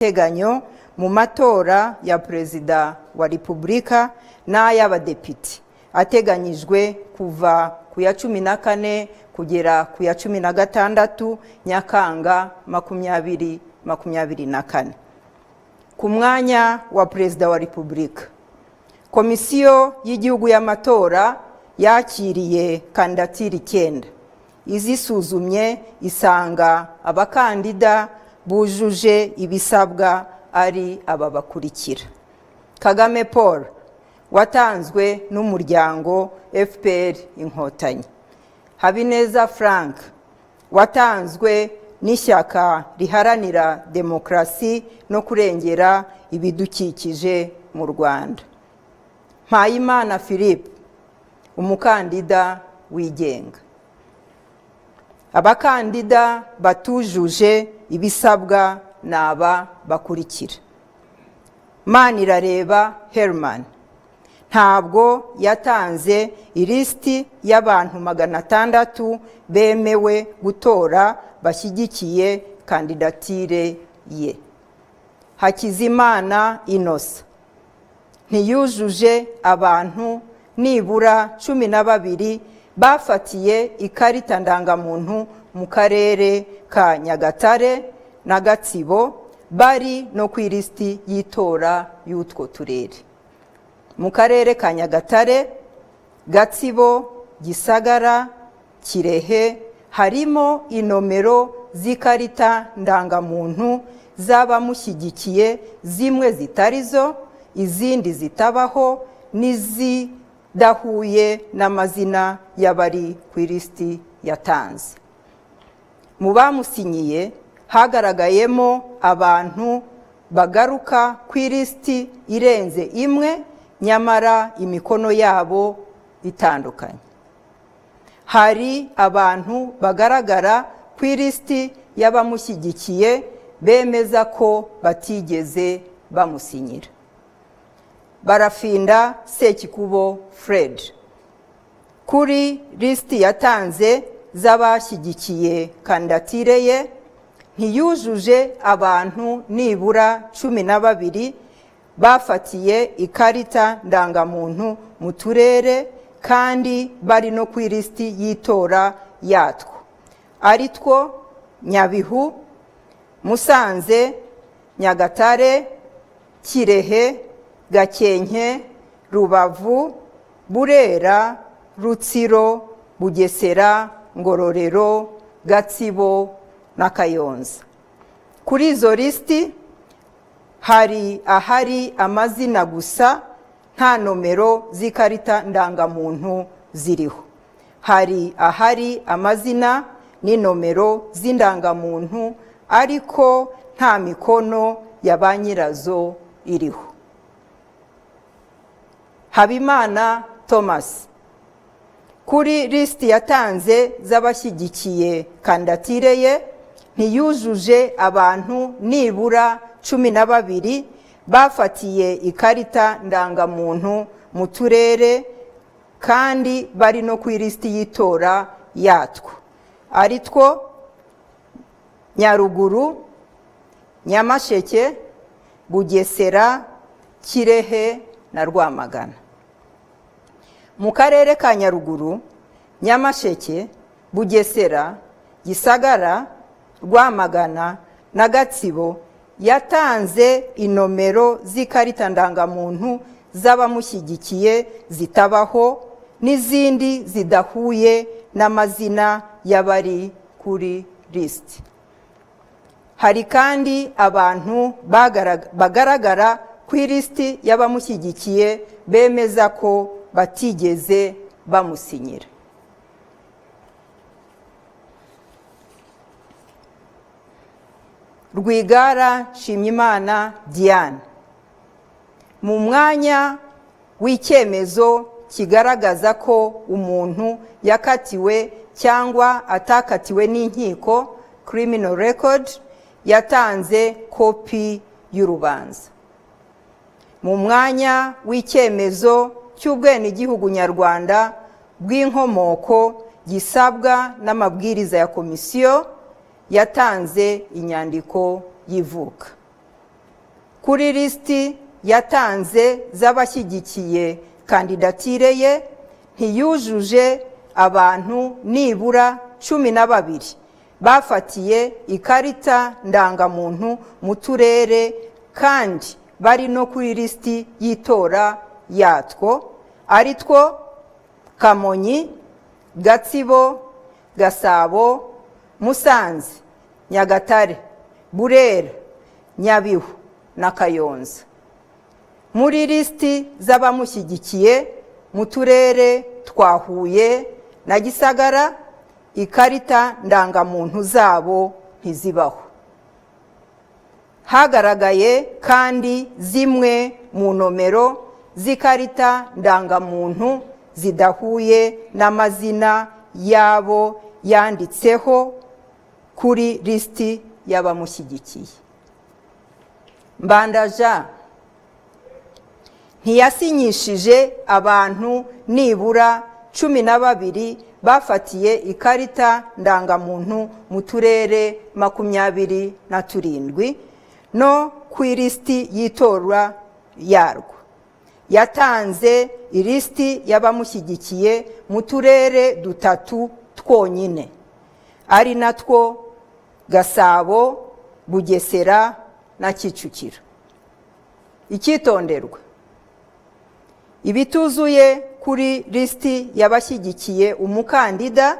By'agateganyo mu matora ya Perezida wa Repubulika n'ay'abadepite ateganyijwe kuva ku ya 14 kugera ku ya 16 Nyakanga 2024. Ku mwanya wa Perezida wa Repubulika, Komisiyo y'Igihugu y'Amatora yakiriye kandidatire icyenda. Izisuzumye isanga abakandida bujuje ibisabwa ari aba bakurikira: Kagame Paul watanzwe n'umuryango FPR Inkotanyi, Habineza Frank watanzwe n'ishyaka riharanira demokarasi no kurengera ibidukikije mu Rwanda, Mpayimana Philippe umukandida wigenga. Abakandida batujuje ibisabwa ni aba bakurikira: Manirareba Herman ntabwo yatanze ilisiti y'abantu 600 bemewe gutora bashyigikiye kandidatire ye, Hakizimana Innocent ntiyujuje abantu nibura 12 bafatiye ikarita ndangamuntu mu karere ka Nyagatare na Gatsibo bari no ku ilisiti y'itora y'utwo turere. Mu karere ka Nyagatare, Gatsibo, Gisagara, Kirehe harimo inomero z'ikarita ndangamuntu z'abamushyigikiye, zimwe zitari zo, izindi zitabaho n'izidahuye n'amazina y'abari ku ilisiti yatanze. Mu bamusinyiye hagaragayemo abantu bagaruka ku ilisiti irenze imwe, nyamara imikono yabo itandukanye. Hari abantu bagaragara ku ilisiti y'abamushyigikiye bemeza ko batigeze bamusinyira. Barafinda Sekikubo Fred kuri lisiti yatanze z'abashyigikiye kandidatire ye ntiyujuje abantu nibura 12 bafatiye ikarita ndangamuntu mu turere kandi bari no ku ilisiti y'itora yatwo, ari two Nyabihu, Musanze, Nyagatare, Kirehe, Gakenke, Rubavu, Burera, Rutsiro, Bugesera, Ngororero, Gatsibo na Kayonza. Kuri izo lisiti hari ahari amazina gusa, nta nomero z'ikarita ndangamuntu ziriho. Hari ahari amazina n'inomero z'indangamuntu ariko nta mikono ya ba nyirazo iriho. Habimana Thomas kuri lisiti yatanze z'abashyigikiye kandidatire ye ntiyujuje abantu nibura 12 bafatiye ikarita ndangamuntu mu turere kandi bari no ku ilisiti y'itora yatwo, ari two Nyaruguru, Nyamasheke, Bugesera, Kirehe na Rwamagana. Mu karere ka Nyaruguru, Nyamasheke, Bugesera, Gisagara, Rwamagana na Gatsibo yatanze inomero z'ikarita ndangamuntu z'abamushyigikiye zitabaho n'izindi zidahuye n'amazina y'abari kuri lisiti. Hari kandi abantu bagaragara ku ilisiti y'abamushyigikiye bemeza ko batigeze bamusinyira. Rwigara Nshimyimana Diane mu mwanya w'icyemezo kigaragaza ko umuntu yakatiwe cyangwa atakatiwe n'inkiko, criminal record, yatanze kopi y'urubanza. Mu mwanya w'icyemezo cy'ubwenegihugu nyarwanda bw'inkomoko gisabwa n'amabwiriza ya komisiyo, yatanze inyandiko y'ivuka. Kuri lisiti yatanze z'abashyigikiye kandidatire ye, ntiyujuje abantu nibura 12 bafatiye ikarita ndangamuntu mu turere kandi bari no kuri lisiti y'itora yatwo, ari two Kamonyi, Gatsibo, Gasabo, Musanze, Nyagatare, Burera, Nyabihu na Kayonza. Muri lisiti z'abamushyigikiye mu turere twa Huye na Gisagara, ikarita ndangamuntu zabo ntizibaho. Hagaragaye kandi zimwe mu nomero z'ikarita ndangamuntu zidahuye n'amazina y'abo yanditseho kuri lisiti y'abamushyigikiye. Mbanda ntiyasinyishije abantu nibura 12 bafatiye ikarita ndangamuntu mu turere 27 no ku ilisiti y'itora yarwo. Yatanze ilisiti y'abamushyigikiye mu turere dutatu twonyine, ari natwo Gasabo, Bugesera na Kicukiro. Icyitonderwa: ibituzuye kuri lisiti y'abashyigikiye umukandida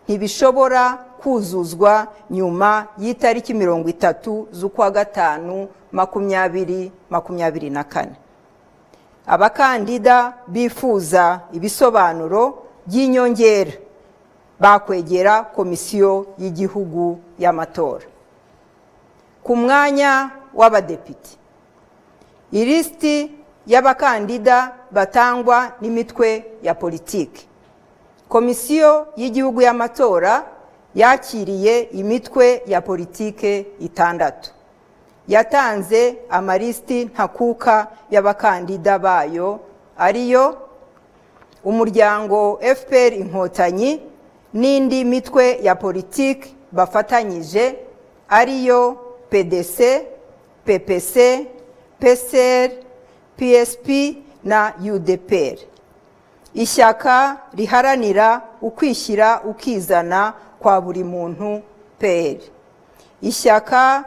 ntibishobora kuzuzwa nyuma y'itariki 30 z'ukwa gatanu 2024. Abakandida bifuza ibisobanuro by'inyongera bakwegera Komisiyo y'Igihugu y'Amatora. Ku mwanya w'abadepite, ilisiti y'abakandida batangwa n'imitwe ya politiki: Komisiyo y'Igihugu y'Amatora yakiriye imitwe ya politike itandatu yatanze amalisiti ntakuka y'abakandida bayo, ariyo umuryango FPR Inkotanyi n'indi mitwe ya politiki bafatanyije, ariyo PDC, PPC, PCR, PSP na UDPR, Ishyaka Riharanira Ukwishyira Ukizana kwa Buri Muntu PL, Ishyaka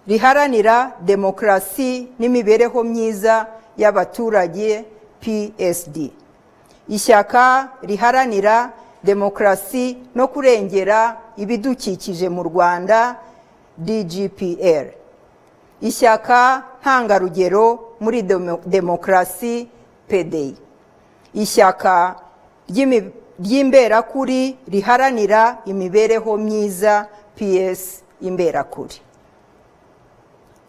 Riharanira Demokarasi n'Imibereho Myiza y'Abaturage PSD, Ishyaka Riharanira Demokarasi no Kurengera Ibidukikije mu Rwanda DGPR, Ishyaka Ntangarugero muri Demokarasi PDI, Ishyaka ry'Imberakuri Riharanira Imibereho Myiza PS Imberakuri.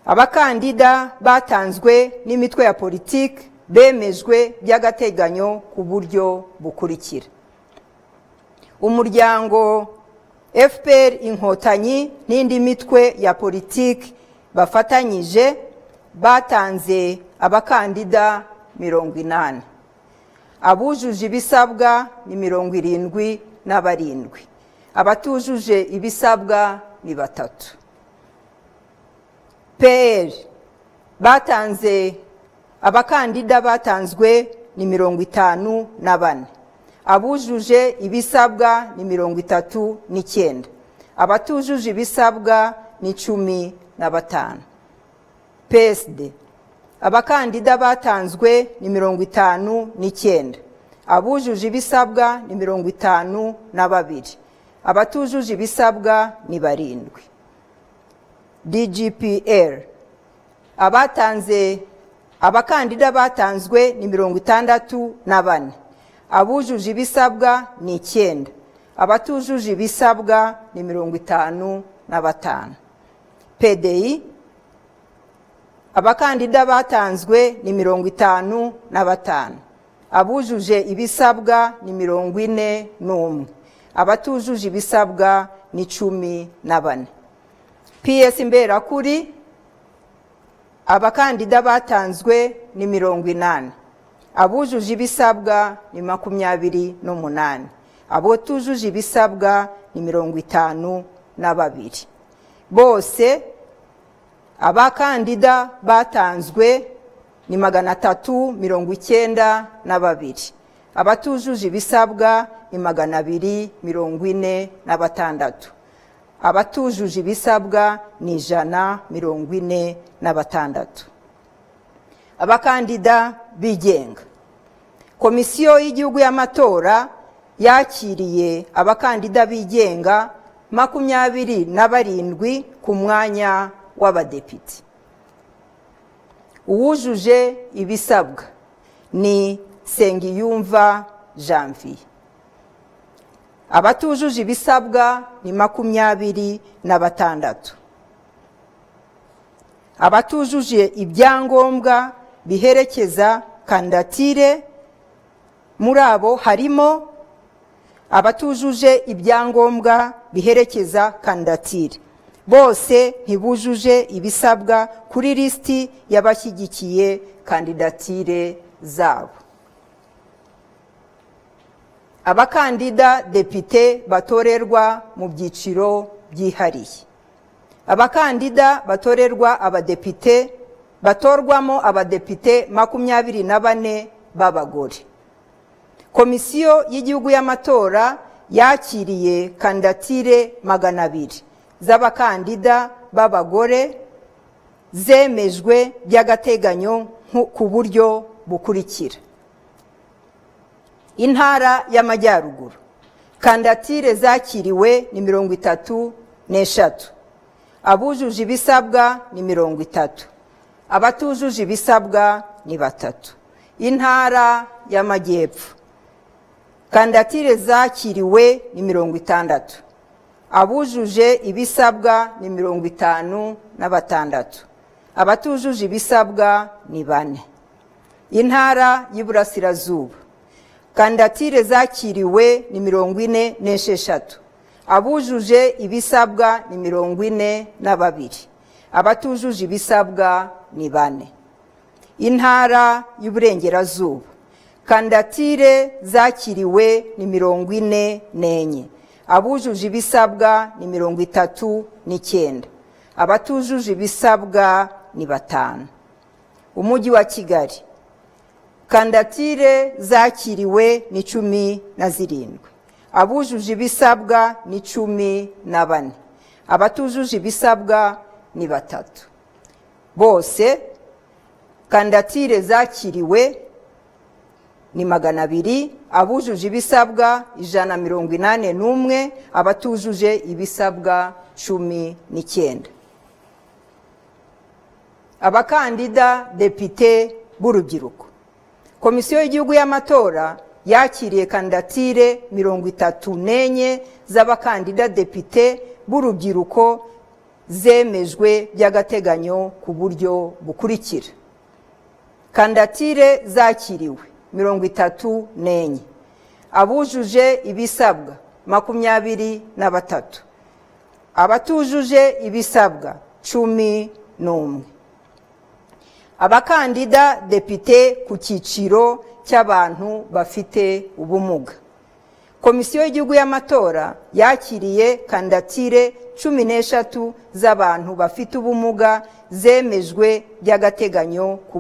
Abakandida batanzwe n'imitwe ya politiki bemejwe by'agateganyo ku buryo bukurikira: Umuryango FPR Inkotanyi n'indi mitwe ya politiki bafatanyije batanze abakandida 80, abujuje ibisabwa ni 77, abatujuje ibisabwa ni batatu. PL batanze abakandida batanzwe ni 54, abujuje ibisabwa ni 39, abatujuje ibisabwa ni 15. PSD abakandida batanzwe ni 59, abujuje ibisabwa ni 52, abatujuje ibisabwa ni barindwi. DGPR abatanze abakandida batanzwe ni 64, abujuje ibisabwa ni icyenda, abatujuje ibisabwa ni 55. PDI abakandida batanzwe ni 55, abujuje ibisabwa ni 41, abatujuje ibisabwa ni 14. PS Imberakuri abakandida batanzwe ni 80, abujuje ibisabwa ni 28, abatujuje ibisabwa ni 52. Bose Abakandida batanzwe ni 392. Abatujuje ibisabwa ni 246. Abatujuje ibisabwa ni 146. Abakandida bigenga: Komisiyo y'Igihugu y'Amatora yakiriye abakandida bigenga 27 ku mwanya w'abadepite. Uwujuje ibisabwa ni Nsengiyumva Janvier. Abatujuje ibisabwa ni 26. Abatujuje ibyangombwa biherekeza kandidatire, muri abo harimo abatujuje ibyangombwa biherekeza kandidatire bose ntibujuje ibisabwa kuri lisiti y'abashyigikiye kandidatire zabo. Abakandida depite batorerwa mu byiciro byihariye: abakandida batorerwa abadepite batorwamo abadepite 24 b'abagore. Komisiyo y'Igihugu y'Amatora yakiriye kandidatire 200 z'abakandida b'abagore zemejwe by'agateganyo ku buryo bukurikira: Intara y'Amajyaruguru, kandidatire zakiriwe ni 33, abujuje ibisabwa ni 30, abatujuje ibisabwa ni batatu. Intara y'Amajyepfo, kandidatire zakiriwe ni 60, abujuje ibisabwa ni 56, abatujuje ibisabwa ni bane. Intara y'Iburasirazuba, kandidatire zakiriwe ni 46, abujuje ibisabwa ni 42, abatujuje ibisabwa ni bane. Intara y'Uburengerazuba, kandidatire zakiriwe ni 44, abujuje ibisabwa ni 39, abatujuje ibisabwa ni batanu. Umujyi wa Kigali, kandidatire zakiriwe ni 17, abujuje ibisabwa ni 14, abatujuje ibisabwa ni batatu. Bose kandidatire zakiriwe ni 200, abujuje ibisabwa 181, abatujuje ibisabwa 19. Abakandida depite b'urubyiruko: Komisiyo y'Igihugu y'Amatora yakiriye kandidatire 34 z'abakandida depite b'urubyiruko zemejwe by'agateganyo ku buryo bukurikira: Kandidatire zakiriwe 34, abujuje ibisabwa 23, abatujuje ibisabwa 11. Abakandida depite ku cyiciro cy'abantu bafite ubumuga: Komisiyo y'Igihugu y'Amatora yakiriye kandidatire 13 z'abantu bafite ubumuga zemejwe by'agateganyo ku